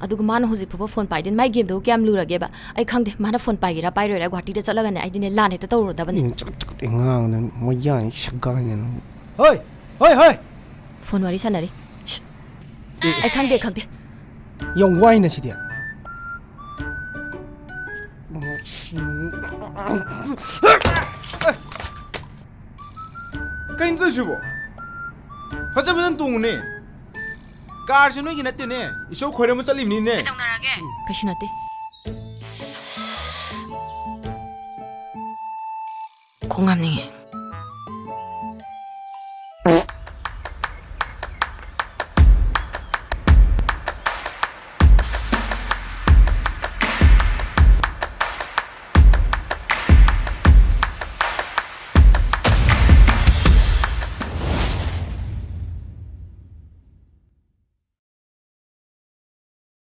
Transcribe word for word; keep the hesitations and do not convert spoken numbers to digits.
ꯑꯗꯨꯒ ꯃꯥꯅ ꯍꯧꯖꯤꯛ ꯐꯥꯎꯕ ꯐꯣꯟ ꯄꯥꯏꯗꯦ꯫ ꯃꯥꯏ ꯒꯦꯝꯗꯨꯕꯨ ꯀꯌꯥꯝ ꯂꯨꯔꯒꯦꯕ? ꯑꯩ ꯈꯪꯗꯦ, ꯃꯥꯅ ꯐꯣꯟ ꯄꯥꯏꯒꯦꯔꯥ ꯄꯥꯏꯔꯣꯏꯔꯥ, ꯒꯨꯍꯥꯇꯤꯗ ꯆꯠꯂꯒꯅꯦ ꯑꯩꯗꯤꯅꯦ ꯂꯥꯟ ꯍꯦꯛꯇ ꯇꯧꯔꯨꯔꯗꯕꯅꯦ꯫ ꯎꯝ, ꯆꯀꯠ ꯆꯀꯠ ꯉꯥꯡꯗꯅ ꯃꯌꯥꯡ ꯁꯛꯒꯥꯏꯗꯅ꯫ ꯍꯣꯏ, ꯍꯣꯏ, ꯍꯣꯏ꯫ ꯐꯣꯟ ꯋꯥꯔꯤ ꯁꯥꯟꯅꯔꯤ꯫ ꯁ꯭꯫ ꯑꯦ, ꯑꯦ꯫ ꯑꯩ ꯈꯪꯗꯦ, ꯈꯪꯗꯦ꯫ ꯌꯥꯝ ꯋꯥꯏꯅ ꯁꯤꯗꯤ꯫ ꯀꯩꯅꯣ ꯇꯧꯔꯤꯁꯤꯕꯣ? ꯐꯖ ꯐꯖꯅ ꯇꯣꯡꯉꯨꯅꯦ꯫ ꯀꯥꯔꯁꯦ ꯅꯣꯏꯒꯤ ꯅꯠꯇꯦꯅꯦ, ꯏꯁꯧ ꯈꯣꯏꯔꯝꯕ ꯆꯠꯂꯤꯕꯅꯤꯅꯦ꯫ ꯀꯩꯗꯧꯅꯔꯒꯦ? ꯀꯩꯁꯨ ꯅꯠꯇꯦ꯫ ꯈꯣꯡ ꯍꯥꯝꯅꯤꯡꯉꯦ꯫